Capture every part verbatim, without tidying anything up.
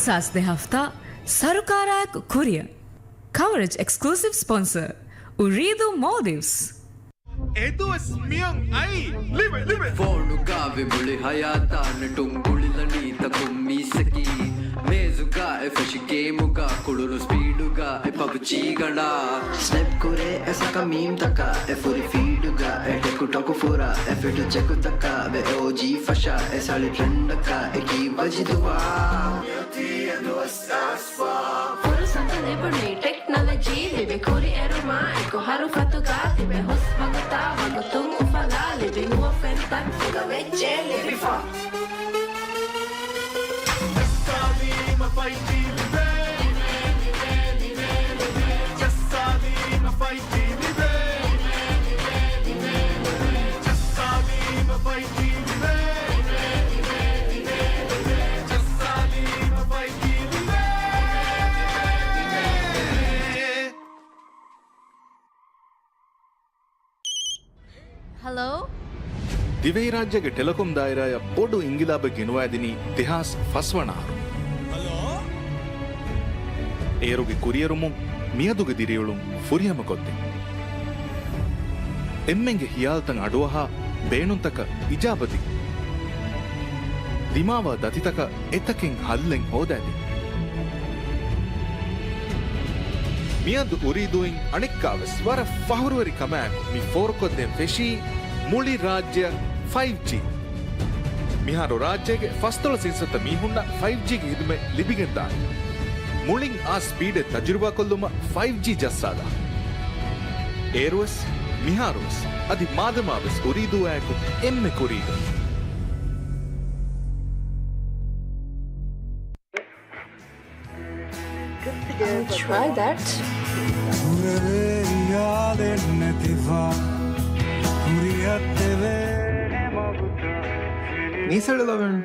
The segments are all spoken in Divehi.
ސާސް ދެ ހަފްތާ ސަރުކާރާއެކު ކުރިއަށް. ކަވަރޭޖް އެކްސްކްލޫސިވް ސްޕޮންސަރ، އުރީދޫ މޯލްޑިވްސް. އެދުވަސް މިއޮން އައީ. ލިބެ، ލިބެ. ފޯނުގަ ވި މުޅި ހަޔާތާ ނެޓުން ގުޅިލަނީ ތަކުން މީސްއަކީ. މޭޒުގަ އެ ފެށި ގޭމުގަ ކުޅުނު ސްޕީޑުގަ އެ ޕަބްޖީ ގަނޑާ. ސްނެޕް ކުރޭ އެ ސަކަ މީމްތަކަށް އެ ފުރި ފީޑުގަ އެ ޓެކުޓޮކު ފުރާ އެ ފިޓު ޗެކުތަކަށް ވެ އޯޖީ ފަށާ އެ ސަޅި ޓްރެންޑަކަށް އެކީ ވަޖިދުވާ. ފުރުސަތު ލިބުނީ ޓެކްނޮލޮޖީ ލިބި ކުރިއެރުމާ އެކު ހަރުފަތުގަ ތިބެ ހުސް ވަގުތާ ވަގުތުން އުފަލާ ލިބި ނުވަ ފެންތައް ފުގަ ވެއްޖެ ލިބިފަ. ޖައްސާލީމަ ފައިވް ޖީ ލިބޭ. ޖައްސާލީމަ ފައިވް ޖީ ލިބޭ. ޖައްސާލީމަ ފައިވް ޖީ ލިބޭ. ހަލޯ؟ ދިވެހިރާއްޖޭގެ ޓެލެކޮމް ދާއިރާއަށް ބޮޑު އިންގިލާބެއް ގެނުވައިދިނީ ދެހާސް ފަސް ވަނަ އަހަރު. އޭރުގެ ކުރިއެރުމުން މިއަދުގެ ދިރިއުޅުން ފުރިހަމަކޮށްދިން. އެންމެންގެ ހިޔާލުތައް އަޑުއަހާ، ބޭނުންތަކަށް އިޖާބަދިން. ދިމާވާ ދަތިތަކަށް އެތަކެއް ހައްލެއް ހޯދައިދިން. މިއަދު އުރީދޫއިން އަނެއްކާވެސް ވަރަށް ފަހުރުވެރި ކަމާއެކު މި ފޯރުކޮށްދޭން ފެށީ މުޅި ރާއްޖެއަށް ފައިވް ޖީ. މިހާރު ރާއްޖޭގެ ފަސްދޮޅަސް އިންސައްތަ މީހުންނަށް ފައިވް ޖީގެ ހިދުމަތް ލިބިގެންދާނެ. މުޅިން އާ ސްޕީޑެއް ތަޖުރިބާކޮށްލުމަށް ފައިވް ޖީ ޖައްސާލާ. އޭރުވެސް، މިހާރުވެސް، އަދި މާދަމާވެސް އުރީދޫއާއެކު އެންމެ ކުރީގަ. I'll try that. މީސަޅު ލޮބެން.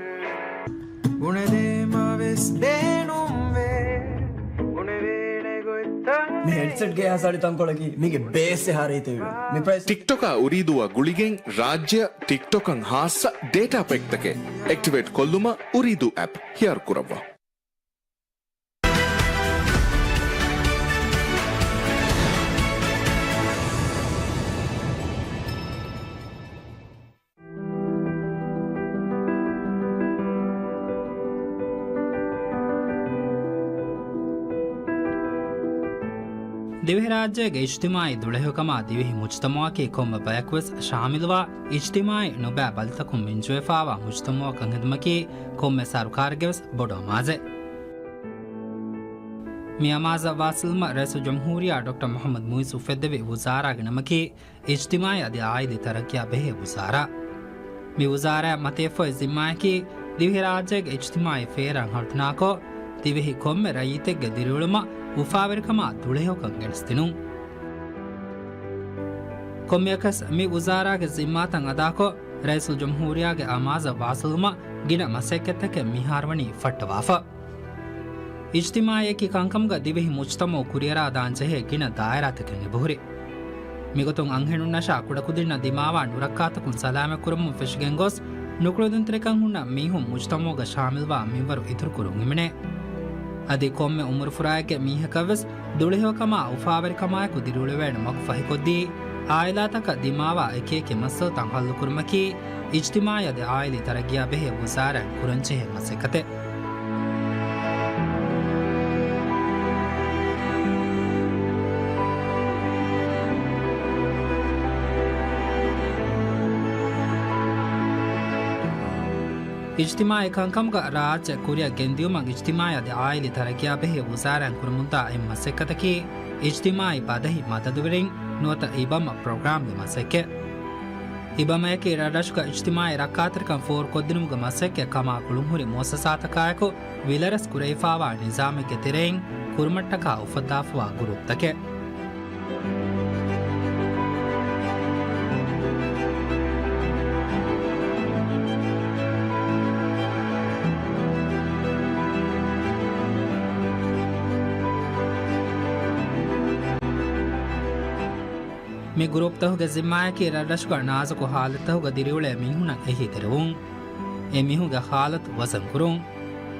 މި ހެޑްސެޓްގެ އެހާ ސަޅި ތަންކޮޅަކީ މީގެ ބޭސް އެހާ ރީތިވެ. މި ޕްރައިސް. ޓިކްޓޮކާ އުރީދޫއާ ގުޅިގެން ރާއްޖެއަށް ޓިކްޓޮކަށް ހާއްސަ ޑޭޓާ ޕެކްތަކެއް އެކްޓިވޭޓް ކޮށްލުމަށް އުރީދޫ އެޕް ހިޔާރު ކުރައްވާ. ދިވެހިރާއްޖޭގެ އިޖްތިމާޢީ ދުޅަހެޔޮކަމާ ދިވެހި މުޖްތަމަޢަކީ ކޮންމެ ބަޔަކުވެސް ޝާމިލުވާ، އިޖްތިމާޢީ ނުބައި ބަލިތަކުން މިންޖުވެފާވާ މުޖްތަމަޢަކަށް ހެދުމަކީ ކޮންމެ ސަރުކާރެއްގެވެސް ބޮޑު އަމާޒެއް. މި އަމާޒަށް ވާސިލުމަށް ރައީސުލްޖުމްހޫރިއްޔާ ޑޮކްޓަރ މުޙައްމަދު މުޢިއްޒު އުފެއްދެވި ވުޒާރާގެ ނަމަކީ އިޖްތިމާޢީ އަދި ޢާއިލީ ތަރައްޤީއާ ބެހޭ ވުޒާރާ. މި ވުޒާރާއަށް މަތިވެފައި ޒިންމާއަކީ ދިވެހިރާއްޖޭގެ އިޖްތިމާޢީ ފޭރާން ހަރުދަނާކޮށް، ދިވެހި ކޮންމެ ރައްޔިތެއްގެ ދިރިއުޅުމަށް އުފާވެރިކަމާ ދުޅަހެޔޮކަން ގެނެސްދިނުން. ކޮންމެއަކަސް މި ވުޒާރާގެ ޒިންމާތައް އަދާކޮށް، ރައީސުލްޖުމްހޫރިއްޔާގެ އަމާޒަށް ވާސިލުމަށް ގިނަ މަސައްކަތްތަކެއް މިހާރުވަނީ ފައްޓަވާފަ. އިޖްތިމާޢީ ކަންކަމުގަ ދިވެހި މުޖްތަމަޢު ކުރިއަރާ ދާންޖެހޭ ގިނަ ދާއިރާތަކެއް އެބަހުރި. މިގޮތުން އަންހެނުންނަށާ ކުޑަކުދިންނަށް ދިމާވާ ނުރައްކާތަކުން ސަލާމަތްކުރަމުން ފެށިގެންގޮސް، ނުކުޅެދުންތެރިކަން ހުންނަ މީހުން މުޖްތަމަޢުގަ ޝާމިލްވާ މިންވަރު އިތުރުކުރުން ހިމެނޭ. އަދި ކޮންމެ އުމުރުފުރާއެއްގެ މީހަކަށްވެސް ދުޅަހެޔޮކަމާ އުފާވެރިކަމާއެކު ދިރިއުޅެވޭނެ މަގު ފަހިކޮށްދީ، ޢާއިލާތަކަށް ދިމާވާ އެކިއެކި މައްސަލަތައް ހައްލުކުރުމަކީ، އިޖްތިމާޢީ އަދި ޢާއިލީ ތަރައްޤީއާ ބެހޭ ވުޒާރާއިން ކުރަންޖެހޭ މަސައްކަތެއް. އިޖްތިމާޢީ ކަންކަމުގަ ރާއްޖެ ކުރިއަށް ގެންދިއުމަށް އިޖްތިމާޢީ އަދި ޢާއިލީ ތަރައްޤީއާ ބެހޭ ވުޒާރާއިން ކުރަމުންދާ އެއް މަސައްކަތަކީ، އިޖްތިމާޢީ ބަދަހި މަދަދުވެރިން ނުވަތަ އިބަމަ ޕްރޮގްރާމްގެ މަސައްކަތް. އިބަމައަކީ ރަށްރަށުގަ އިޖްތިމާޢީ ރައްކާތެރިކަން ފޯރުކޮށްދިނުމުގެ މަސައްކަތް ކަމާ ގުޅުންހުރި މުއައްސަސާތަކާއެކު ވިލަރެސް ކުރެވިފާވާ ނިޒާމެއްގެ ތެރެއިން ކުރިމަށްޓަކާ އުފައްދާފަވާ ގުރޫޕްތަކެއް. މި ގުރޫޕްތަކުގެ ޒިންމާއަކީ ރަށްރަށުގަ ނާޒުކު ހާލަތްތަކުގަ ދިރިއުޅޭ މީހުންނަށް އެހީތެރިވުން. އެ މީހުންގެ ހާލަތު ވަޒަންކުރުން.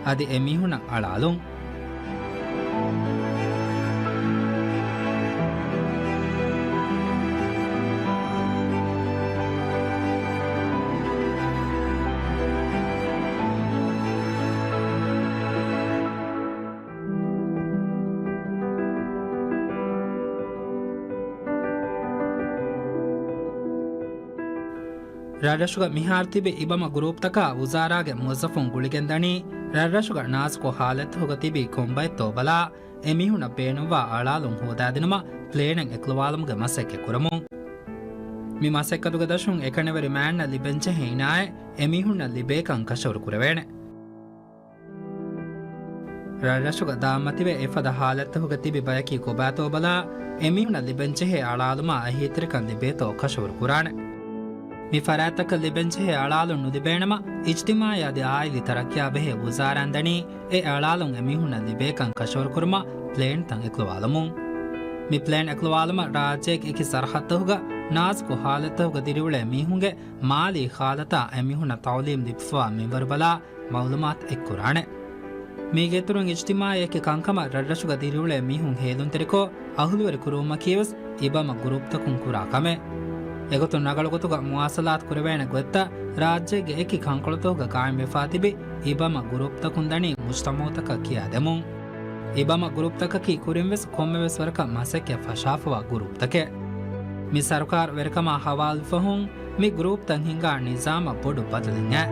އަދި އެ މީހުންނަށް އަޅާލުން. ރަށްރަށުގަ މިހާރު ތިބި އިބަމަ ގްރޫޕްތަކާ ވުޒާރާގެ މުވައްޒަފުން ގުޅިގެންދަނީ، ރަށްރަށުގަ ނާޒުކު ހާލަތްތަކުގަ ތިބި ކޮންބައެއްތޯ ބަލާ، އެ މީހުންނަށް ބޭނުންވާ އަޅާލުން ހޯދާދިނުމަށް ޕްލޭނެއް އެކުލަވާލުމުގެ މަސައްކަތް ކުރަމުން. މި މަސައްކަތުގެ ދަށުން އެކަނިވެރި މާތްނަށް ލިބެންޖެހޭ އިނާޔަތް އެ މީހުންނަށް ލިބޭކަން ކަށަވަރު ކުރެވޭނެ. ރަށްރަށުގަ ދާންމަތިވެ އެފަދަ ހާލަތްތަކުގަ ތިބި ބަޔަކީ ކޮބާތޯ ބަލާ، އެމީހުންނަށް ލިބެންޖެހޭ އަޅާލުމާ އެހީތެރިކަން ލިބޭތޯ ކަށަވަރު ކުރާނެ. މި ފަރާތްތަކަށް ލިބެންޖެހޭ އަޅާލުން ނުލިބޭނަމަ، އިޖްތިމާޢީ އަދި އާއިލީ ތަރައްޤިއާ ބެހޭ ވުޒާރާއިން ދަނީ، އެ އަޅާލުން އެމީހުންނަށް ލިބޭކަން ކަށަވަރު ކުރުމަށް ޕްލޭންތައް އެކުލަވާލުމުން. މި ޕްލޭން އެކުލަވާލުމަށް ރާއްޖޭގެ އެކި ސަރަހައްދުތަކުގަ ނާޒުކު ހާލަތްތަކުގަ ދިރިއުޅޭ މީހުންގެ މާލީ ހާލަތާ އެމީހުންނަށް ތަޢުލީމް ލިބިފަވާ މިންވަރު ބަލާ، މަޢުލޫމާތު އެއްކުރާނެ. މީގެއިތުރުން އިޖްތިމާޢީ އެކި ކަންކަމަށް ރަށްރަށުގަ ދިރިއުޅޭ މީހުން ހޭލުންތެރިކޮށް، އަހުލުވެރި ކުރުވުމަކީވެސް އިބަމަ ގްރޫޕްތަކުން ކުރާ ކަމެއް. އެގޮތުން ރަނގަޅު ގޮތުގަ މުވާޞަލާތު ކުރެވޭނެ ގޮތްތައް ރާއްޖޭގެ އެކި ކަންކޮޅުތަކުގަ ގާއިމްވެފާ ތިބި އިބަމަ ގްރޫޕްތަކުން ދަނީ މުޖްތަމަޢުތަކަށް ކިޔާދެމުން. އިބަމަ ގްރޫޕްތަކަކީ ކުރިންވެސް ކޮންމެވެސް ވަރަކަށް މަސައްކަތް ފަށާފަވާ ގްރޫޕްތަކެއް. މި ސަރުކާރު ވެރިކަމާ ހަވާލުވެފަހުން މި ގްރޫޕްތައް ހިންގާ ނިޒާމަށް ބޮޑު ބަދަލެއް އައި.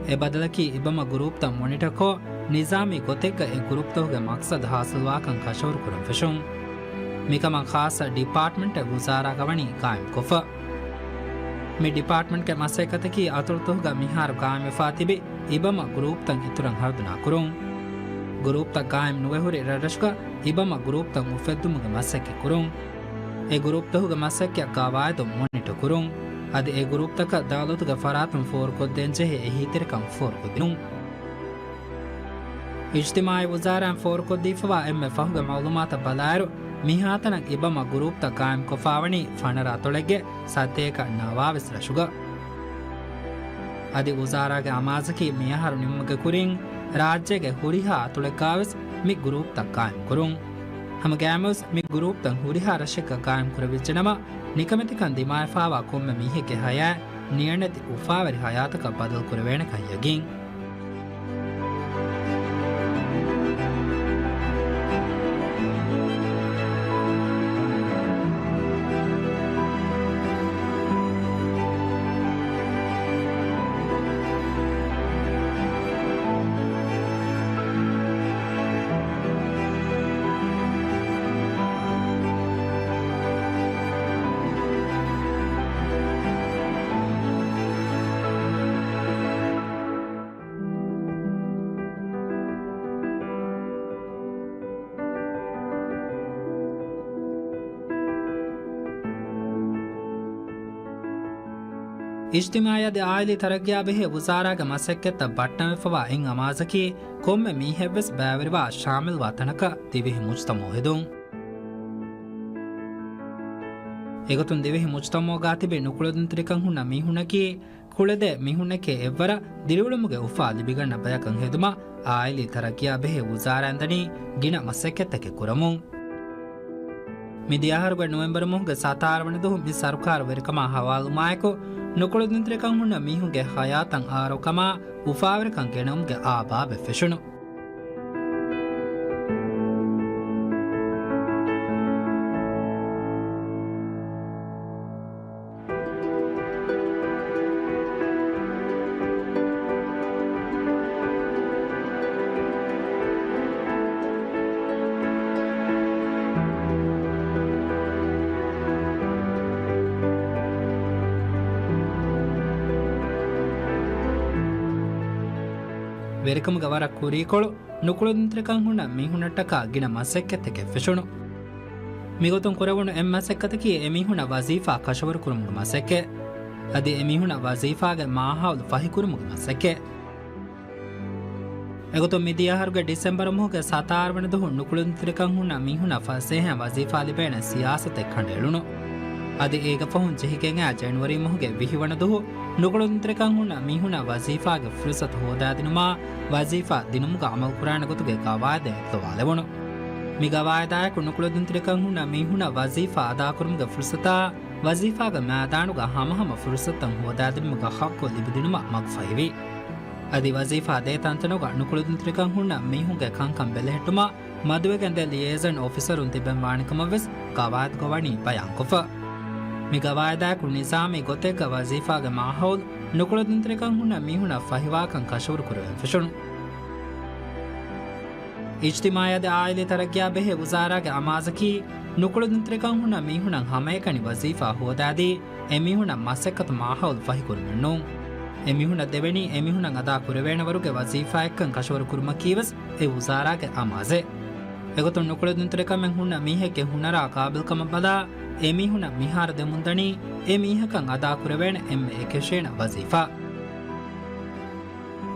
އެ ބަދަލަކީ އިބަމަ ގްރޫޕްތައް މޮނިޓަކޮށް، ނިޒާމީ ގޮތެއްގަ އެ ގްރޫޕްތަކުގެ މަޤްޞަދު ހާސިލްވާކަން ކަށަވަރު ކުރަން ފެށުން. މިކަމަށް ޚާއްޞަ ޑިޕާޓްމަންޓެއް ވުޒާރާގަ ވަނީ ގާއިމްކޮށްފަ. މި ޑިޕާޓްމަންޓްގެ މަސައްކަތަކީ އަތޮޅުތަކުގަ މިހާރު ގާއިމްވެފާ ތިބި އިބަމަ ގްރޫޕްތައް އިތުރަށް ހަރުދުނާ ކުރުން. ގްރޫޕްތައް ގާއިމް ނުވެ ހުރި ރަށްރަށުގަ އިބަމަ ގްރޫޕްތައް އުފެއްދުމުގެ މަސައްކަތް ކުރުން. އެ ގްރޫޕްތަކުގެ މަސައްކަތް ގަވާއިދު މޮނިޓަ ކުރުން. އަދި އެ ގްރޫޕްތަކަށް ދައުލަތުގެ ފަރާތުން ފޯރުކޮށްދޭންޖެހޭ އެހީތެރިކަން ފޯރުކޮށްދިނުން. އިޖްތިމާޢީ ވުޒާރާއިން ފޯރުކޮށްދީފަވާ އެންމެ ފަހުގެ މަޢުލޫމާތަށް ބަލާއިރު، މިހާތަނަށް އިބަމަ ގްރޫޕްތައް ގާއިމްކޮށްފާވަނީ ފަނަރަ އަތޮޅެއްގެ ސަތޭކަ ނަވާވީސް ރަށުގަ. އަދި ވުޒާރާގެ އަމާޒަކީ މިއަހަރު ނިމުމުގެ ކުރިން ރާއްޖޭގެ ހުރިހާ އަތޮޅެއްގާވެސް މި ގްރޫޕްތައް ގާއިމްކުރުން. ހަމަގައިމުވެސް މި ގްރޫޕްތައް ހުރިހާ ރަށެއްގަ ގާއިމްކުރެވިއްޖެނަމަ، ނިކަމެތިކަން ދިމާވެފާވާ ކޮންމެ މީހެއްގެ ހަޔާތް ނިޔަނެތި އުފާވެރި ހަޔާތަކަށް ބަދަލު ކުރެވޭނެކަން ޔަގީން. އިޖްތިމާޢީ އަދި އާއިލީ ތަރައްޤީއާ ބެހޭ ވުޒާރާގެ މަސައްކަތްތައް ބައްޓަންވެފަވާ އެއް އަމާޒަކީ، ކޮންމެ މީހެއްވެސް ބައިވެރިވާ ޝާމިލްވާ ތަނަކަށް ދިވެހި މުޖްތަމަޢު ހެދުން. އެގޮތުން ދިވެހި މުޖްތަމަޢުގާ ތިބި ނުކުޅެދުންތެރިކަން ހުންނަ މީހުންނަކީ، ކުޅެދޭ މީހުންނެކޭ އެއްވަރަށް ދިރިއުޅުމުގެ އުފާ ލިބިގަންނަ ބަޔަކަށް ހެދުމަށް އާއިލީ ތަރައްޤީއާ ބެހޭ ވުޒާރާއިން ދަނީ ގިނަ މަސައްކަތްތަކެއް ކުރަމުން. މިދިޔަ އަހަރުގެ ނޮވެމްބަރު މަހުގެ ސަތާރަ ވަނަ ދުވަހު މި ސަރުކާރު ވެރިކަމާ ހަވާލުވުމާއެކު، ނުކުޅެދުންތެރިކަން ހުންނަ މީހުންގެ ހަޔާތަށް އާރޯކަމާ އުފާވެރިކަން ގެނައުމުގެ އާ ބާބެއް ފެށުނު. ވެރިކަމުގެ ވަރަށް ކުރީކޮޅު ނުކުޅެދުންތެރިކަން ހުންނަ މީހުންނަށްޓަކާ ގިނަ މަސައްކަތްތަކެއް ފެށުނު. މިގޮތުން ކުރެވުނު އެއް މަސައްކަތަކީ އެމީހުންނަށް ވަޒީފާ ކަށަވަރުކުރުމުގެ މަސައްކަތް. އަދި އެމީހުންނަށް ވަޒީފާގެ މާހައުލު ފަހިކުރުމުގެ މަސައްކަތް. އެގޮތުން މިދިޔަ އަހަރުގެ ޑިސެމްބަރު މަހުގެ ސަތާރަ ވަނަ ދުވަހު ނުކުޅެދުންތެރިކަން ހުންނަ މީހުންނަށް ފަސޭހައިން ވަޒީފާ ލިބޭނެ ސިޔާސަތެއް ކަނޑައެޅުނު. އަދި އޭގެ ފަހުން ޖެހިގެން އައި ޖެނުއަރީ މަހުގެ ވިހި ވަނަ ދުހު ނުކުޅެދުންތެރިކަން ހުންނަ މީހުނަށް ވަޒީފާގެ ފުރުސަތު ހޯދާދިނުމާ، ވަޒީފާ ދިނުމުގަ އަމަލުކުރާނެ ގޮތުގެ ގަވާއިދެއް އެއްލަވާލެވުނު. މި ގަވާއިދާއެކު ނުކުޅެދުންތެރިކަން ހުންނަ މީހުނަށް ވަޒީފާ އަދާކުރުމުގެ ފުރުސަތާ، ވަޒީފާގެ މައިދާނުގަ ހަމަހަމަ ފުރުސަތުތައް ހޯދާދިނުމުގެ ޙައްޤު ލިބިދިނުމަށް މަގުފަހިވި. އަދި ވަޒީފާ ދޭ ތަންތަނުގަ ނުކުޅެދުންތެރިކަން ހުންނަ މީހުންގެ ކަންކަން ބެލެހެއްޓުމަށް މަދުވެގެންދޭ ލިއޭޒަން އޮފިސަރުން ތިބެން ވާނެ ކަމަށްވެސް ގަވާއިދުގަ ވަނީ ބަޔާންކޮށްފަ. މި ގަވާއިދާއެކު ނިޒާމީ ގޮތެއްގަ ވަޒީފާގެ މާހައުލު ނުކުޅެދުންތެރިކަން ހުންނަ މީހުނަށް ފަހިވާކަން ކަށަވަރު ކުރެވެން ފެށުނު. އިޖްތިމާޢީ އަދި އާއިލީ ތަރައްގީއާ ބެހޭ ވުޒާރާގެ އަމާޒަކީ، ނުކުޅެދުންތެރިކަން ހުންނަ މީހުނަށް ހަމައެކަނި ވަޒީފާ ހޯދާދީ، އެމީހުނަށް މަސައްކަތު މާހައުލު ފަހިކުރުމެއްނޫން. އެމީހުނަށް ދެވެނީ އެމީހުނަށް އަދާ ކުރެވޭނެ ވަރުގެ ވަޒީފާއެއްކަން ކަށަވަރު ކުރުމަކީވެސް އެ ވުޒާރާގެ އަމާޒެއް. އެގޮތުން ނުކުޅެދުންތެރިކަމެއް ހުންނަ މީހެއްގެ ހުނަރާ ޤާބިލްކަމަށް ބަލާ، އެމީހުނަށް މިހާރު ދެމުންދަނީ އެމީހަކަށް އަދާ ކުރެވޭނެ އެންމެ އެކަށޭނަ ވަޒީފާ.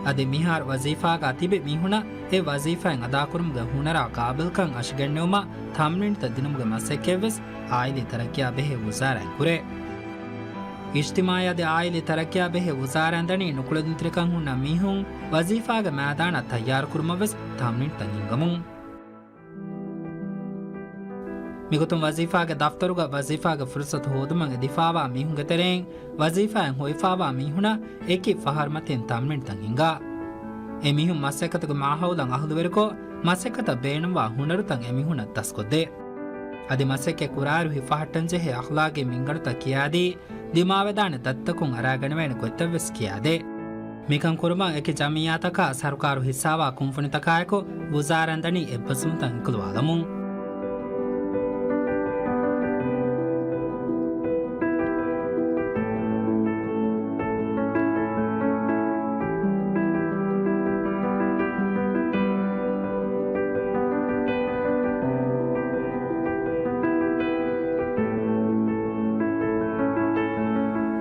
އަދި މިހާރު ވަޒީފާގަ ތިބި މީހުނަށް އެ ވަޒީފާއިން އަދާކުރުމުގެ ހުނަރާ ޤާބިލްކަން އަށިގެންނެވުމަށް ތަމްރީނުތައް ދިނުމުގެ މަސައްކަތްވެސް އާއިލީ ތަރައްގީއާ ބެހޭ ވުޒާރާއިން ކުރޭ. އިޖްތިމާޢީ އަދި އާއިލީ ތަރައްގީއާ ބެހޭ ވުޒާރާއިން ދަނީ ނުކުޅެދުންތެރިކަން ހުންނަ މީހުން ވަޒީފާގެ މައިދާނަށް ތައްޔާރުކުރުމަށްވެސް ތަމްރީނުތައް ހިންގަމުން. މިގޮތުން ވަޒީފާގެ ދަފްތަރުގަ ވަޒީފާގެ ފުރުސަތު ހޯދުމަށް އެދިފާވާ މީހުންގެ ތެރެއިން ވަޒީފާއިން ހޮވިފާވާ މީހުނަށް އެކި ފަހަރުމަތިން ތަމްރީނުތައް ހިންގާ. އެމީހުން މަސައްކަތުގެ މާހައުލަށް އަހުލުވެރިކޮށް، މަސައްކަތަށް ބޭނުންވާ ހުނަރުތައް އެމީހުނަށް ދަސްކޮށްދޭ. އަދި މަސައްކަތް ކުރާއިރު ހިފަހައްޓަންޖެހޭ އަޚްލާގީ މިންގަނޑުތައް ކިޔާދީ، ދިމާވެދާނެ ދަތިތަކުން އަރާގަނެވޭނެ ގޮތްތައްވެސް ކިޔާދޭ. މިކަން ކުރުމަށް އެކި ޖަމިއްޔާތަކާ ސަރުކާރު ހިއްސާވާ ކުންފުނިތަކާއެކު ވުޒާރާއިން ދަނީ އެއްބަސްވުންތައް އިންކުލުވާލަމުން.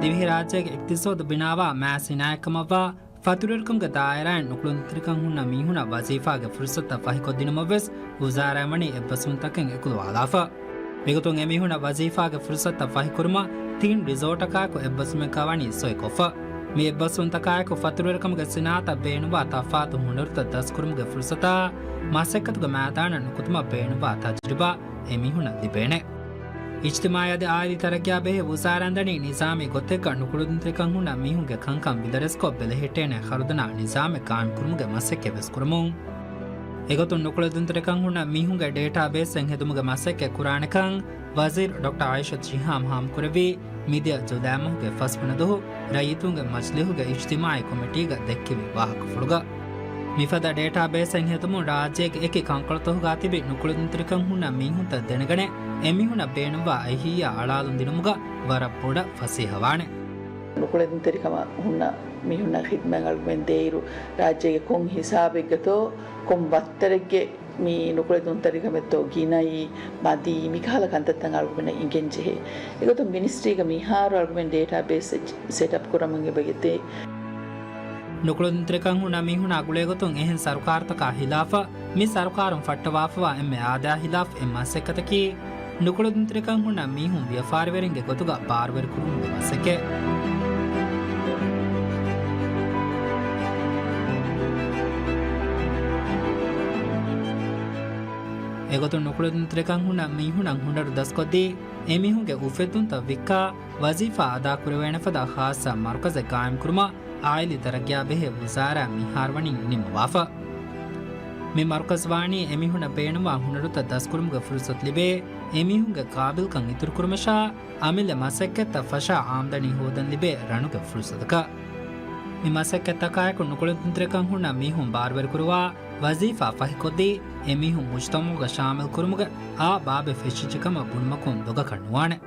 ދިވެހިރާއްޖޭގެ އިޤްތިޞާދު ބިނާވާ މާސް ހިނާއެއްކަމަށްވާ ފަތުރުވެރިކަމުގެ ދާއިރާއިން ނުކުޅެދުންތެރިކަން ހުންނަ މީހުނަށް ވަޒީފާގެ ފުރުސަތުތައް ފަހިކޮށްދިނުމަށްވެސް ވުޒާރާއިން ވަނީ އެއްބަސްވުންތަކެއް އެކުލުވާލާފަ. މިގޮތުން އެމީހުނަށް ވަޒީފާގެ ފުރުސަތުތައް ފަހިކުރުމަށް ތިން ރިސޯޓަކާއެކު އެއްބަސްވުމެއްގަ ވަނީ ސޮއިކޮށްފަ. މި އެއްބަސްވުންތަކާއެކު ފަތުރުވެރިކަމުގެ ސިނާއަތަށް ބޭނުންވާ ތަފާތު ހުނަރުތައް ދަސްކުރުމުގެ ފުރުސަތާ، މަސައްކަތުގެ މައިދާނަށް ނުކުތުމަށް ބޭނުންވާ ތަޖުރިބާ އެމީހުނަށް ލިބޭނެ. އިޖްތިމާޢީ އަދި އާއިލީ ތަރައްގީއާ ބެހޭ ވުޒާރާއިން ދަނީ ނިޒާމީ ގޮތެއްގަ ނުކުޅެދުންތެރިކަން ހުންނަ މީހުންގެ ކަންކަން ވިލަރެސްކޮށް ބެލެހެއްޓޭނެ ޚަރުދަނާ ނިޒާމެއް ޤާއިމްކުރުމުގެ މަސައްކަތްވެސް ކުރަމުން. އެގޮތުން ނުކުޅެދުންތެރިކަން ހުންނަ މީހުންގެ ޑޭޓާބޭސްއެއް ހެދުމުގެ މަސައްކަތް ކުރާނެކަން ވަޒީރު ޑޮކްޓަރ އާއިޝަތު ޝިހާމް ހާމަކުރެއްވީ މިދިޔަ ޖުލައި މަހުގެ ފަސްވަނަ ދުހު ރައްޔިތުންގެ މަޖިލީހުގެ އިޖްތިމާޢީ ކޮމިޓީގަ ދެއްކެވި ވާހަކަފުޅުގަ. މިފަދަ ޑޭޓާބޭސްއެއް ހެދުމުން ރާއްޖޭގެ އެކި ކަންކޮޅުތަކުގަ ތިބި ނުކުޅެދުންތެރިކަން ހުންނަ މީހުންތައް ދެނެގަނެ، އެމީހުނަށް ބޭނުންވާ އެހީއާ އަޅާލުން ދިނުމުގަ ވަރަށް ބޮޑަށް ފަސޭހަވާނެ. ނުކުޅެދުންތެރިކަމަށް ހުންނަ މީހުންނަށް ޚިދުމަތް އަޅުގަނޑުމެން ދޭއިރު، ރާއްޖޭގެ ކޮން ހިސާބެއްގަތޯ، ކޮން ވައްތަރެއްގެ މި ނުކުޅެދުންތެރިކަމެއްތޯ ގިނައީ، މަދީ، މިކަހަލަ ކަންތައްތައް އަޅުގަނޑަށް އިނގެން ޖެހޭ. އެގޮތުން މިނިސްޓްރީގަ މިހާރު އަޅުގަނޑުމެން ޑޭޓާބޭސް ސެޓް، ސެޓްއަޕް ކުރަމުން އެބަގެތޭ. ނުކުޅެދުންތެރިކަން ހުންނަ މީހުނާ ގުޅޭގޮތުން އެހެން ސަރުކާރުތަކާ ހިލާފަށް، މި ސަރުކާރުން ފައްޓަވާފަވާ އެންމެ އާދަޔާ ހިލާފް އެއް މަސައްކަތަކީ، ނުކުޅެދުންތެރިކަން ހުންނަ މީހުން ވިޔަފާރިވެރިންގެ ގޮތުގަ ބާރުވެރިކުރުމުގެ މަސައްކަތް. އެގޮތުން ނުކުޅެދުންތެރިކަން ހުންނަ މީހުނަށް ހުނަރު ދަސްކޮށްދީ، އެމީހުންގެ އުފެއްދުންތައް ވިއްކާ، ވަޒީފާ އަދާކުރެވޭނެފަދަ ޚާއްޞަ މަރުކަޒެއް ޤާއިމްކުރުމަށް އާއިލީ ތަރައްގީއާ ބެހޭ ވުޒާރާ މިހާރުވަނީ ނިންމަވާފަ. މި މަރުކަޒު ވާނީ އެމީހުނަށް ބޭނުންވާ ހުނަރުތައް ދަސްކުރުމުގެ ފުރުސަތު ލިބޭ، އެމީހުންގެ ޤާބިލްކަން އިތުރުކުރުމަށާ، އަމިއްލަ މަސައްކަތްތައް ފަށާ އާމްދަނީ ހޯދަން ލިބޭ ރަނުގެ ފުރުސަތަކަށް. މި މަސައްކަތްތަކާއެކު ނުކުޅެދުންތެރިކަން ހުންނަ މީހުން ބާރުވެރިކުރުވާ، ވަޒީފާ ފަހިކޮށްދީ، އެމީހުން މުޖްތަމަޢުގަ ޝާމިލްކުރުމުގެ އާ ބާބެއް ފެށިއްޖެކަމަށް ބުނުމަކުން ދޮގަކަށް ނުވާނެ.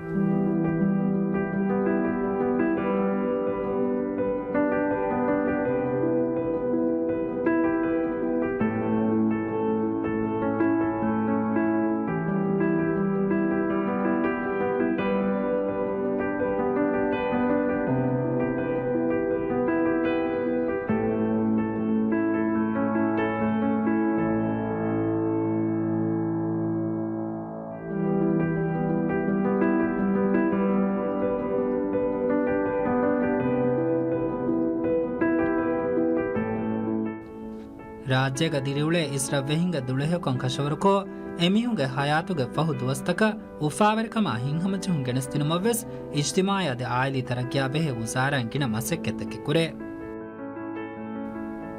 ރާއްޖޭގަ ދިރިއުޅޭ އިސްރަށްވެހިންގެ ދުޅަހެޔޮކަން ކަށަވަރުކޮށް، އެމީހުންގެ ހަޔާތުގެ ފަހު ދުވަސްތަކަށް އުފާވެރިކަމާ ހިތްހަމަޖެހުން ގެނެސްދިނުމަށްވެސް އިޖްތިމާޢީ އަދި އާއިލީ ތަރައްޤިޔާ ބެހޭ ވުޒާރާއިން ގިނަ މަސައްކަތްތަކެއް ކުރޭ.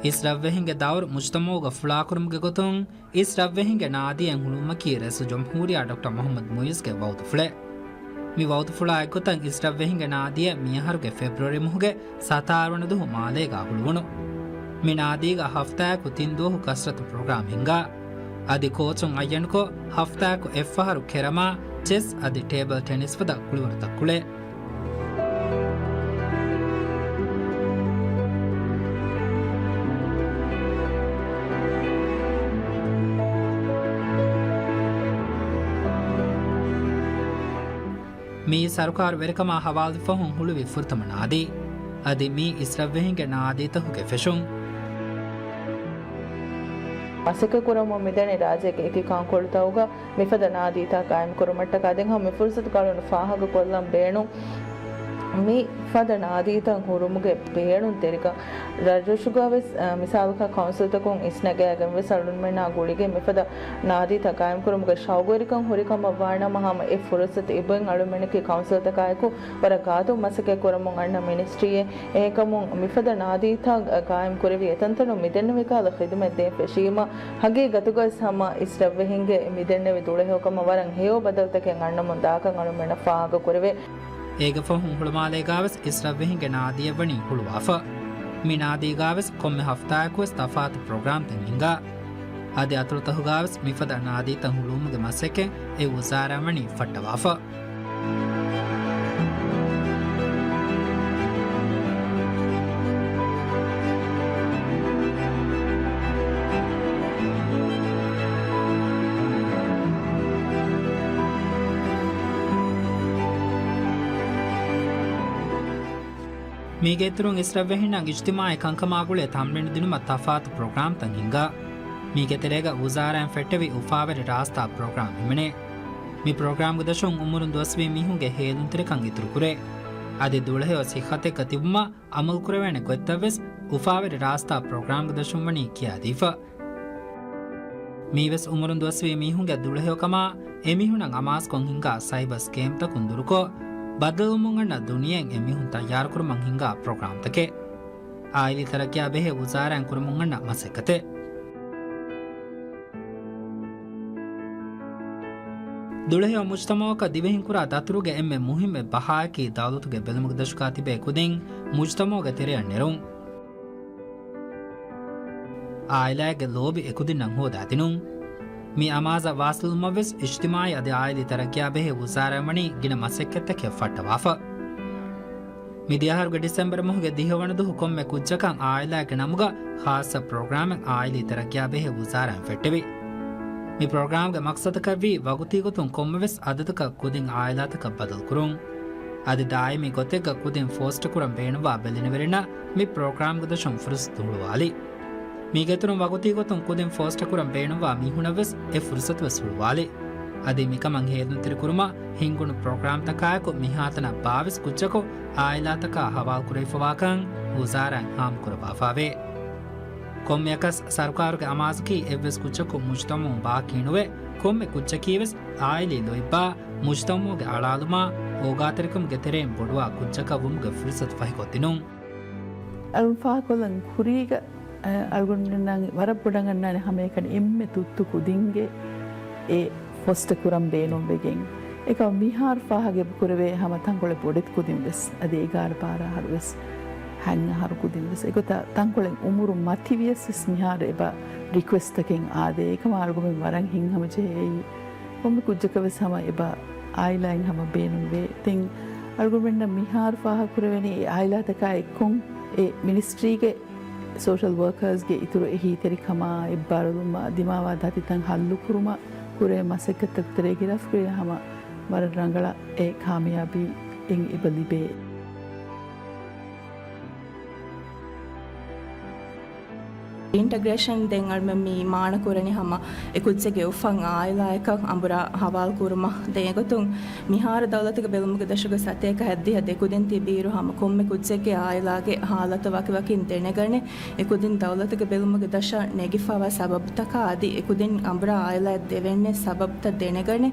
އިސްރަށްވެހިންގެ ދައުރު މުޖްތަމަޢުގަ ފުޅާކުރުމުގެ ގޮތުން، އިސްރަށްވެހިންގެ ނާދީއެއް ހުޅުވުމަކީ ރައީސުލް ޖުމްހޫރިއްޔާ ޑޮކްޓަރ މުޙައްމަދު މުޢިއްޒުގެ ވައުދުފުޅެއް. މި ވައުދުފުޅާ އެއްގޮތަށް އިސްރަށްވެހިންގެ ނާދީއެއް މިއަހަރުގެ ފެބްރުއަރީ މަހުގެ ސަތާރަ ވަނަ ދުވަހު މާލޭގަ ހުޅުވުނު. މި ނާދީގަ ހަފްތާއަކު ތިން ދުވަހު ކަސްރަތު ޕްރޮގްރާމް ހިންގާ. އަދި ކޯޗުން އައްޔަންކޮށް، ހަފްތާއަކު އެއްފަހަރު ކެރަމާ، ޗެސް އަދި ޓޭބަލް ޓެނިސް ފަދަ ކުޅިވަރުތައް ކުޅޭ. މިއީ ސަރުކާރު ވެރިކަމާ ހަވާލުވި ފަހުން ހުޅުވި ފުރަތަމަ ނާދީ. އަދި މީ އިސްރަށްވެހިންގެ ނާދީތަކުގެ ފެށުން. މަސައްކަތް ކުރަމުން މިދަނީ ރާއްޖޭގެ އެކި ކަންކޮޅުތަކުގަ މިފަދަ ނާދީތައް ގާއިމްކުރުމަށްޓަކާ. ދެން ހަމަ މި ފުރުސަތު ކަޅުން ފާހަގަކޮށްލަން ބޭނުން. މި ފަދަ ނާދީތައް ހުރުމުގެ ބޭނުންތެރިކަން ރަށްރަށުގަވެސް، އަ، މިސާލަކަށް ކައުންސިލްތަކުން އިސްނަގައިގެންވެސް އަޅުގަނޑުމެންނާ ގުޅިގެން މިފަދަ ނާދީތައް ގާއިމްކުރުމުގެ ޝައުގުވެރިކަން ހުރިކަމަށްވާނަމަ، ހަމަ އެ ފުރުސަތު އިބުން އަޅުގަނޑަކީ ކައުންސިލްތަކާއެކު ވަރަށް ގާތުން މަސައްކަތް ކުރަމުން އަންނަ މިނިސްޓްރީއެއް. އެހެންކަމުން މިފަދަ ނާދީތައް ގާއިމް ކުރެވި އެތަންތަނުން މިދެންނެވި ކަހަލަ ޚިދުމަތް ދޭން ފެށީމަ، ހަގީގަތުގަވެސް ހަމަ އިސްރަށްވެހިންގެ މިދެންނެވި ދުޅަހެޔޮކަމަށް ވަރަށް ހެޔޮ ބަދަލުތަކެއް އަންނަމުން ދާކަން އަޅުގަނޑުމެންނަށް ފާހަގަކުރެވޭ. އޭގެ ފަހުން ހުޅުމާލޭގަވެސް އިސްރަށްވެހިންގެ ނާދީއެއް ވަނީ ހުޅުވާފަ. މި ނާދީގަވެސް ކޮންމެ ހަފްތާއަކުވެސް ތަފާތު ޕްރޮގްރާމްތައް ހިންގާ. އަދި އަތޮޅުތަކުގަވެސް މިފަދަ ނާދީތައް ހުޅުވުމުގެ މަސައްކަތް އެ ވުޒާރާ ވަނީ ފައްޓަވާފަ. މީގެ އިތުރުން އިސްރަށްވެހިންނަށް އިޖްތިމާޢީ ކަންކަމާ ގުޅޭ ތަމްރީނު ދިނުމަށް ތަފާތު ޕްރޮގްރާމްތައް ހިންގާ. މީގެ ތެރޭގަ ވުޒާރާއިން ފެއްޓެވި އުފާވެރި ރާސްތާ ޕްރޮގްރާމް ހިމެނޭ. މި ޕްރޮގްރާމްގެ ދަށުން އުމުރުން ދުވަސްވީ މީހުންގެ ހޭލުންތެރިކަން އިތުރުކުރޭ. އަދި ދުޅަހެޔޮ ސިއްހަތެއްގަ ތިބުމަށް އަމަލުކުރެވޭނެ ގޮތްތައްވެސް އުފާވެރި ރާސްތާ ޕްރޮގްރާމްގެ ދަށުން ވަނީ ކިޔާދީފަ. މީވެސް އުމުރުން ދުވަސްވީ މީހުންގެ ދުޅަހެޔޮކަމާ، އެމީހުންނަށް އަމާޒުކޮށް ހިންގާ ސައިބަ ސްކޭމްތަކުން ދުރުކޮށް، ބައްދަލުވުމުން އަންނަ ދުނިޔެއިން އެމީހުން ތައްޔާރުކުރުމަށް ހިންގާ ޕްރޮގްރާމްތަކެއް. އާއިލީ ތަރައްޤިޔާ ބެހޭ ވުޒާރާއިން ކުރަމުން އަންނަ މަސައްކަތެއް. ދުޅަހެޔޮ މުޖްތަމަޢަކަށް ދިވެހިން ކުރާ ދަތުރުގެ އެންމެ މުހިއްމު ބަހާއަކީ ދައުލަތުގެ ބެލުމުގެ ދަށުގަ ތިބޭ ކުދިން މުޖްތަމަޢުގެ ތެރެއަށް ނެރުން. އާއިލާގެ ލޯބި އެކުދިންނަށް ހޯދާދިނުން. މި އަމާޒަށް ވާސިލުވުމަށްވެސް އިޖްތިމާޢީ އަދި އާއިލީ ތަރައްޤިޔާ ބެހޭ ވުޒާރާއިން ވަނީ ގިނަ މަސައްކަތްތަކެއް ފައްޓަވާފަ. މިދިޔަ އަހަރުގެ ޑިސެމްބަރު މަހުގެ ދިހަ ވަނަ ދުވަހު ކޮންމެ ކުއްޖަކަށް އާއިލާގެ ނަމުގަ ޚާއްޞަ ޕްރޮގްރާމެއް އާއިލީ ތަރައްޤިޔާ ބެހޭ ވުޒާރާއިން ފެއްޓެވި. މި ޕްރޮގްރާމްގެ މަޤްޞަދަކަށްވީ ވަގުތީ ގޮތުން ކޮންމެވެސް އަދަދަކަށް ކުދިން އާއިލާތަކަށް ބަދަލުކުރުން. އަދި ދާއިމީ ގޮތެއްގަ ކުދިން ފޯސްޓަކުރަން ބޭނުންވާ ބެލެނިވެރިންނަށް މި ޕްރޮގްރާމްގެ ދަށުން ފުރުސަތު ހުޅުވާލި. މީގެއިތުރުން ވަގުތީ ގޮތުން ކުދިން ފޯސްޓަކުރަން ބޭނުންވާ މީހުނަށްވެސް އެ ފުރުސަތުވެސް ހުޅުވާލި. އަދި މިކަމަށް ހޭލުންތެރިކުރުމަށް ހިންގުނު ޕްރޮގްރާމްތަކާއެކު މިހާތަނަށް ބާވީސް ކުއްޖަކު އާއިލާތަކާ ހަވާލުކުރެވިފަވާކަން ވުޒާރާއިން ހާމަކުރައްވާފައެވެ. ކޮންމެއަކަސް ސަރުކާރުގެ އަމާޒަކީ އެއްވެސް ކުއްޖަކު މުޖްތަމަޢުން ބާކީނުވެ، ކޮންމެ ކުއްޖަކީވެސް އާއިލީ ލޯތްބާ، މުޖްތަމަޢުގެ އަޅާލުމާ، އޯގާތެރިކަމުގެ ތެރެއިން ބޮޑުވާ ކުއްޖަކަށް ވުމުގެ ފުރުސަތު ފަހިކޮށްދިނުން. އަޅުން ފާހަގަކޮށްލަން ކުރީގަ، އަ، އަޅުގަނޑުމެންނަށް ވަރަށް ބޮޑަށް އަންނާނެ ހަމައެކަނި އެންމެ ތުއްތު ކުދިންގެ އެ ފޮސްޓަ ކުރަން ބޭނުންވެގެން. އެކަމަ މިހާރު ފާހަގަ ކުރެވޭ ހަމަ ތަންކޮޅެއް ބޮޑެތި ކުދިން ވެސް އަދި އެގާރަ ބާރަ އަހަރު ވެސް ހަތް އަހަރު ކުދިން ވެސް. އެގޮތަށް ތަންކޮޅެއް އުމުރު މަތިވިޔަސް ވެސް މިހާރު އެބަ ރިކްވެސްޓްތަކެއް އާދޭ. އެކަމަ އަޅުގަމެން ވަރަށް ހިތްހަމަޖެހޭ އެއީ ކޮންމެ ކުއްޖަކަށް ވެސް ހަމަ އެބަ އާއިލާއިން ހަމަ ބޭނުންވޭ. ތިން އަޅުގަނޑުމެންނަށް މިހާރު ފާހަގަ ކުރެވެނީ އެ އާއިލާތަކާ އެއްކޮށް އެ މިނިސްޓްރީގެ ސޯޝަލް ވަރކާސްގެ އިތުރު އެހީތެރިކަމާ، އެއްބާރުލުމާ ދިމާވާ ދަތިތައް ހައްލުކުރުމަށް ކުރޭ މަސައްކަތްތަކުގެ ތެރޭގަ ހިލާފުކުރިޔާ ހަމަ ވަރަށް ރަނގަޅަށް އެ ކާމިޔާބީ އެއް އެބަ ލިބޭ. އިންޓަގްރޭޝަން ދެން އަޅުމެން މި މާނަ ކުރަނީ ހަމަ އެ ކުއްޖެއްގެ އުފަން އާއިލާއަކަށް އަނބުރާ ހަވާލު ކުރުމަށް. ދެން އެގޮތުން މިހާރު ދައުލަތުގެ ބެލުމުގެ ދަށުގަ ސަތޭކަ ހަތްދިހަ ދެކުދިން ތިބިއިރު ހަމަ ކޮންމެ ކުއްޖެއްގެ އާއިލާގެ ހާލަތު ވަކިވަކިން ދެނެގަނެ، އެކުދިން ދައުލަތުގެ ބެލުމުގެ ދަށަށް ނެގިފަވާ ސަބަބުތަކާ އަދި އެކުދިން އަނބުރާ އާއިލާއަށް ދެވެންޏެއް ސަބަބުތައް ދެނެގަނެ،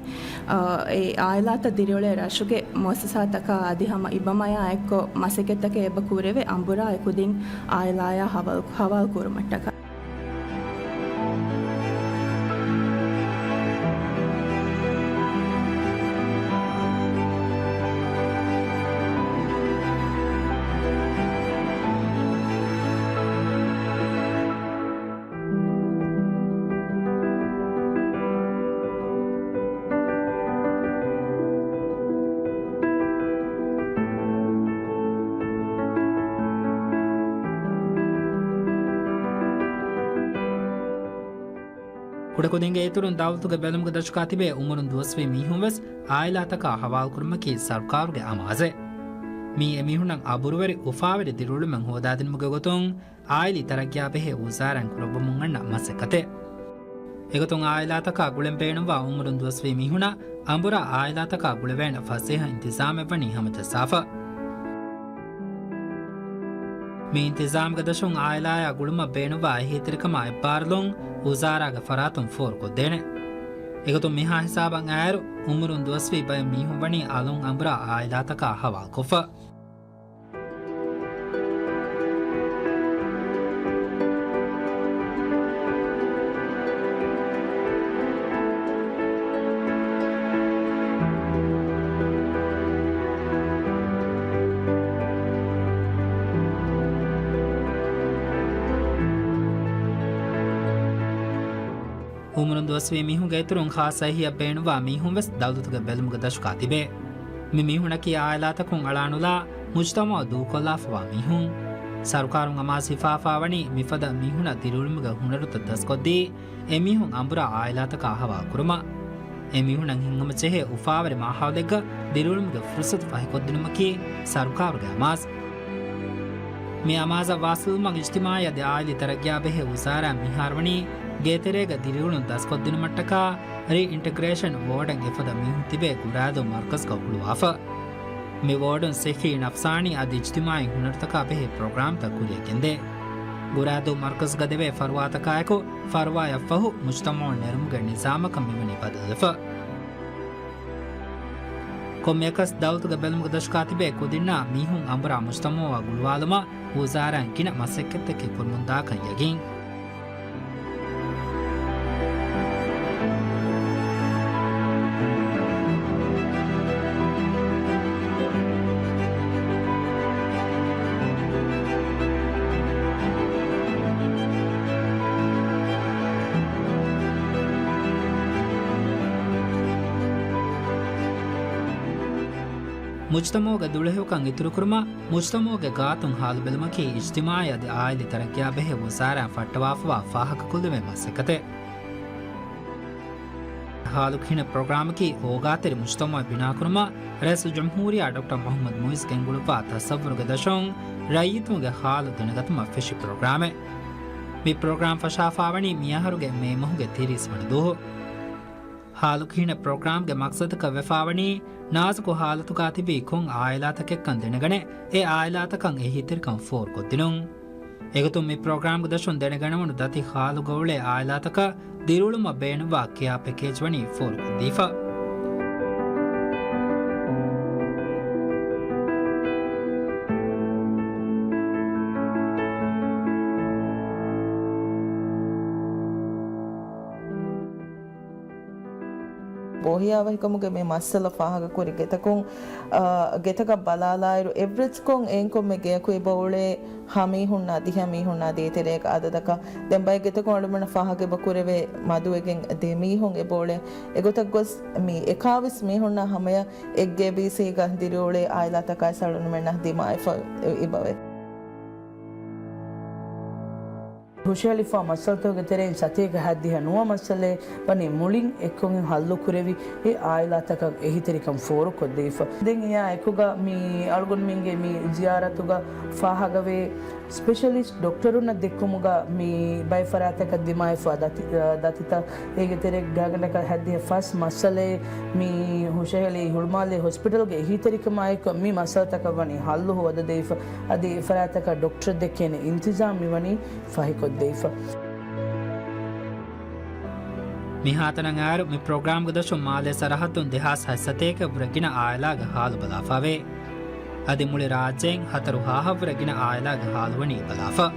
އާ، އެ އާއިލާތައް ދިރިއުޅޭ ރަށުގެ މުއައްސަސާތަކާ އަދި ހަމަ އިބަމަޔާ އެއްކޮށް މަސައްކަތްތަކެއް އެބަ ކުރެވޭ އަނބުރާ އެކުދިން އާއިލާޔާ ހަވާލު، ހަވާލު ކުރުމަށްޓަކާ. ކުޑަކުދިންގެ އިތުރުން ދައުލަތުގެ ބެލުމުގެ ދަށުގާ ތިބޭ އުމުރުން ދުވަސްވީ މީހުން ވެސް އާއިލާތަކާ ހަވާލުކުރުމަކީ ސަރުކާރުގެ އަމާޒެއް. މީ އެމީހުންނަށް އަބުރުވެރި އުފާވެރި ދިރިއުޅުމެއް ހޯދާދިނުމުގެ ގޮތުން އާއިލީ ތަރައްގީއާ ބެހޭ ވުޒާރާއިން ކުރައްވަމުން އަންނަ މަސައްކަތެއް. އެގޮތުން އާއިލާތަކާ ގުޅެން ބޭނުންވާ އުމުރުން ދުވަސްވީ މީހުނަށް އަނބުރާ އާއިލާތަކާ ގުޅެވޭނެ ފަސޭހަ އިންތިޒާމެއް ވަނީ ހަމަޖައްސާފަ. މި އިންތިޒާމުގެ ދަށުން އާއިލާޔާ ގުޅުމަށް ބޭނުންވާ އެހީތެރިކަމާ އެއްބާރުލުން ވުޒާރާގެ ފަރާތުން ފޯރުކޮށްދޭނެ. އެގޮތުން މިހާ ހިސާބަށް އައިއިރު، އުމުރުން ދުވަސްވީ ބައެއް މީހުން ވަނީ އަލުން އަނބުރާ އާއިލާތަކާ ހަވާލުކޮށްފަ. އުމުރުން ދުވަސްވީ މީހުންގެ އިތުރުން ޚާއްޞަ އެހީއަށް ބޭނުންވާ މީހުން ވެސް ދައުލަތުގެ ބެލުމުގެ ދަށުގާ ތިބޭ. މި މީހުންނަކީ އާއިލާތަކުން އަޅާނުލާ، މުޖްތަމަޢަށް ދޫކޮށްލާފަވާ މީހުން. ސަރުކާރުން އަމާޒު ހިފާފާވަނީ މިފަދަ މީހުނަށް ދިރިއުޅުމުގެ ހުނަރުތައް ދަސްކޮށްދީ، އެމީހުން އަނބުރާ އާއިލާތަކާ ހަވާލުކުރުމަށް. އެމީހުންނަށް ހިނގުމަށްޖެހޭ އުފާވެރި މާހައުލެއްގަ ދިރިއުޅުމުގެ ފުރުޞަތު ފަހިކޮށްދިނުމަކީ ސަރުކާރުގެ އަމާޒު. މި އަމާޒަށް ވާސިލުވުމަށް އިޖްތިމާޢީ އަދި އާއިލީ ތަރައްގީއާ ބެހޭ ވުޒާރާ މިހާރުވަނީ ގޭތެރޭގަ ދިރިއުޅުން ދަސްކޮށްދިނުމަށްޓަކާ ރީއިންޓަގްރޭޝަން ވޯޑެއް އެފަދަ މީހުން ތިބޭ ގުރާދޫ މަރުކަޒްގަ ހުޅުވާފަ. މި ވޯޑުން ޞިއްޙީ ނަފްސާނީ އަދި އިޖްތިމާޢީ ހުނަރުތަކާ ބެހޭ ޕްރޮގްރާމްތައް ކުރިއަށް ގެންދޭ. ގުރާދޫ މަރުކަޒްގަ ދެވޭ ފަރުވާތަކާއެކު، ފަރުވާޔަށްފަހު މުޖްތަމަޢުން ނެރުމުގެ ނިޒާމަކަށް މިވަނީ ބަދަލުވެފަ. ކޮންމެއަކަސް ދައުލަތުގެ ބެލުމުގެ ދަށުގާ ތިބޭ ކުދިންނާ މީހުން އަނބުރާ މުޖްތަމަޢުއާ ގުޅުވާލުމަށް ވުޒާރާއިން ގިނަ މަސައްކަތްތަކެއް ކުރަމުންދާކަން ޔަގީން. މުޖްތަމަޢުގެ ދުޅަހެޔޮކަން އިތުރުކުރުމަށް، މުޖްތަމަޢުގެ ގާތުން ހާލު ބެލުމަކީ އިޖްތިމާޢީ އަދި އާއިލީ ތަރައްގީއާ ބެހޭ ވުޒާރާއިން ފައްޓަވާފަވާ ފާހަގަކޮށްލެވޭ މަސައްކަތެއް. ހާލު ކިހިނެއް ޕްރޮގްރާމަކީ އޯގާތެރި މުޖްތަމަޢެއް ބިނާކުރުމަށް ރައީސުލްޖުމްހޫރިއްޔާ ޑޮކްޓަރ މުޙައްމަދު މުޢިއްޒު ގެންގުޅުއްވާ ތަޞައްވުރުގެ ދަށުން ރައްޔިތުންގެ ހާލު ދެނެގަތުމަށް ފެށި ޕްރޮގްރާމެއް. މި ޕްރޮގްރާމް ފަށާފާވަނީ މިއަހަރުގެ މޭ މަހުގެ ތިރީސް ވަނަ ދުވަހު. ހާލު ކިހިނެއް ޕްރޮގްރާމްގެ މަޤްޞަދަކަށް ވެފާވަނީ ނާޒުކު ހާލަތުގާ ތިބީ ކޮން އާއިލާތަކެއްކަން ދެނެގަނެ، އެ އާއިލާތަކަށް އެހީތެރިކަން ފޯރުކޮށްދިނުން. އެގޮތުން މި ޕްރޮގްރާމްގެ ދަށުން ދެނެގަނެވުނު ދަތި ހާލުގަ އުޅޭ އާއިލާތަކަށް ދިރިއުޅުމަށް ބޭނުންވާ ކެއާ ޕެކޭޖް ވަނީ ފޯރުކޮށްދީފަ. ބޯހިޔާވަހިކަމުގެ މި މައްސަލަ ފާހަގަކުރި ގެތަކުން، އާ، ގެތަކަށް ބަލާލާއިރު، އެވްރެޖްކޮށް އެއިން ކޮންމެ ގެޔަކު އެބައުޅޭ ހަ މީހުންނާ ދިހަ މީހުންނާ ދޭތެރޭގަ އަދަދަކަށް. ދެން ބައެއް ގެތަކުން އަޅުމެންނަށް ފާހަގަ އެބަ ކުރެވޭ މަދުވެގެން ދެ މީހުން އެބައުޅޭ. އެގޮތަށް ގޮސް މި އެކާވީސް މީހުންނާ ހަމަޔަށް އެއްގޭ ބީސީގަ ދިރިއުޅޭ އާއިލާތަކާއިސް އަޅުމެންނަށް ދިމާވެފަ އެބަވޭ. ހުށަހެޅިފާ މައްސަލަތަކުގެ ތެރެއިން ސަތޭކަ ހައްދިހަ ނުވަ މައްސަލައެއް ވަނީ މުޅިން އެއްކޮށް ހައްލު ކުރެވި، އެ އާއިލާތަކަށް އެހީތެރިކަން ފޯރުކޮށްދެވިފަ. ދެން އެއާ އެކުގަ މި އަޅުގަނޑުމެންގެ މި ޒިޔާރަތުގަ ފާހަގަވޭ، ސްޕެޝަލިސްޓް ޑޮކްޓަރުންނަށް ދެއްކުމުގަ މި ބައެއް ފަރާތަކަށް ދިމާވެފާ ދަތި-، ދަތިތައް، އޭގެ ތެރޭ ގާތްގަނޑަކަށް ހައްދިހަ ފަސް މައްސަލައެއް މި ހުށަހެޅި ހުޅުމާލޭ ހޮސްޕިޓަލްގެ އެހީތެރިކަމާއެކު މި މައްސަލަތަކަށް ވަނީ ހައްލު ހޯދަދެވިފަ. އަދި އެ ފަރާތަކަށް ޑޮކްޓަރު ދެއްކޭނެ އިންތިޒާމް މިވަނީ ފަހިކޮށްދެވިފަ. މިހާތަނަށް އާއިރު މި ޕްރޮގްރާމްގެ ދަށުން މާލޭ ސަރަހައްދުން ދެހާސް ހަތްސަތޭކަ ވުރެ ގިނަ އާއިލާގެ ހާލު ބަލާފަވޭ. އަދި މުޅި ރާއްޖެއިން ހަތަރު ހާހަށްވުރެ ގިނަ އާއިލާގެ ހާލު ވަނީ ބަލާފަ.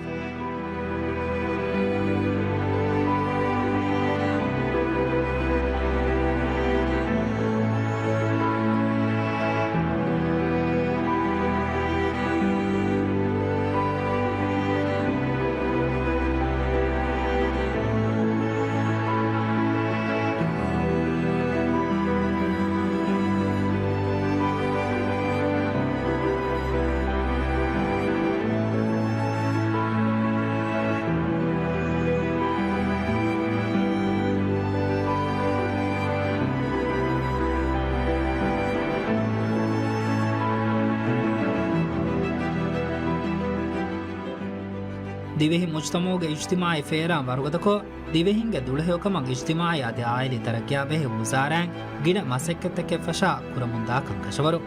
ދިވެހި މުޖްތަމަޢުގެ އިޖްތިމާޢީ ފޭރާން ވަރުގަދަކޮށް، ދިވެހިންގެ ދުޅަހެޔޮކަމަށް އިޖްތިމާޢީ އަދި އާއިލީ ތަރައްޤިއާ ބެހޭ ވުޒާރާއިން ގިނަ މަސައްކަތްތަކެއް ފަށާ ކުރަމުންދާކަން ކަށަވަރު.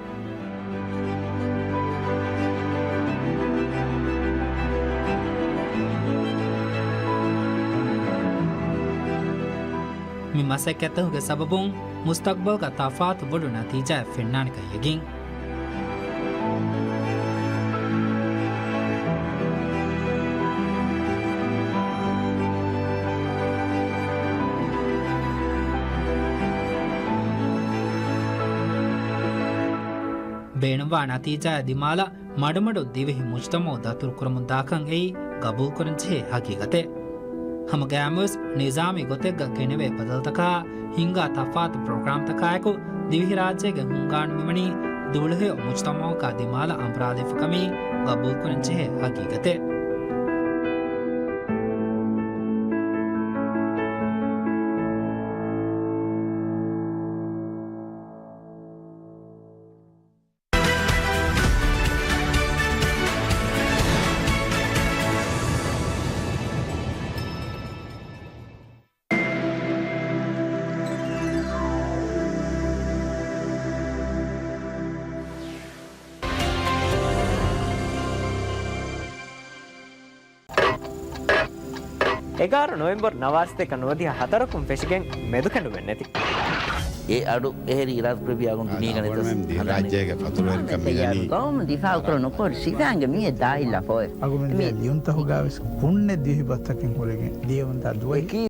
މި މަސައްކަތްތަކުގެ ސަބަބުން މުސްތަޤްބަލްގަ ތަފާތު ބޮޑު ނަތީޖާއެއް ފެންނާނެކަން ޔަގީން. ބޭނުންވާ ނަތީޖާއާ ދިމާލަށް މަޑުމަޑުން ދިވެހި މުޖްތަމަޢު ދަތުރުކުރަމުންދާކަން އެއީ ގަބޫލުކުރަންޖެހޭ ހަގީގަތެއް. ހަމަގައިމުވެސް ނިޒާމީ ގޮތެއްގަ ގެނެވޭ ބަދަލުތަކާ ހިންގާ ތަފާތު ޕްރޮގްރާމްތަކާއެކު، ދިވެހިރާއްޖޭގެ ހުންގާނު މިވަނީ ދުޅަހެޔޮ މުޖްތަމަޢަކާ ދިމާލަށް އަނބުރާލެވިފަކަމީ ގަބޫލުކުރަންޖެހޭ ހަގީގަތެއް. އެގާރަ ނޮވެމްބަރު ނަވާސަތޭކަ ނުވަދިހަ ހަތަރަކުން ފެށިގެން މެދުކެނޑުމެއްނެތި. އެ އަޑު އެހެރީ އިރާދަކުރެއްވި އަގުން ދިނީގަނެތަސް އަޅުގަނޑުމެން ދިވެހިރާއްޖޭގެ ފަތުރުވެރިކަން މިވަނީ. ގައުމު ދިފާއުކުރުނުކޮށް ޝިފާންގެ މީހެއް ދާއިލާފައޮތް. އަގުމެން ދިޔަ ލިޔުންތަކުގަވެސް ކުންނެ ދިވެހި ބަސްތަކެއް ހުރެގެން ދިޔަވަންދާ ދުވަހެއް. އެކީ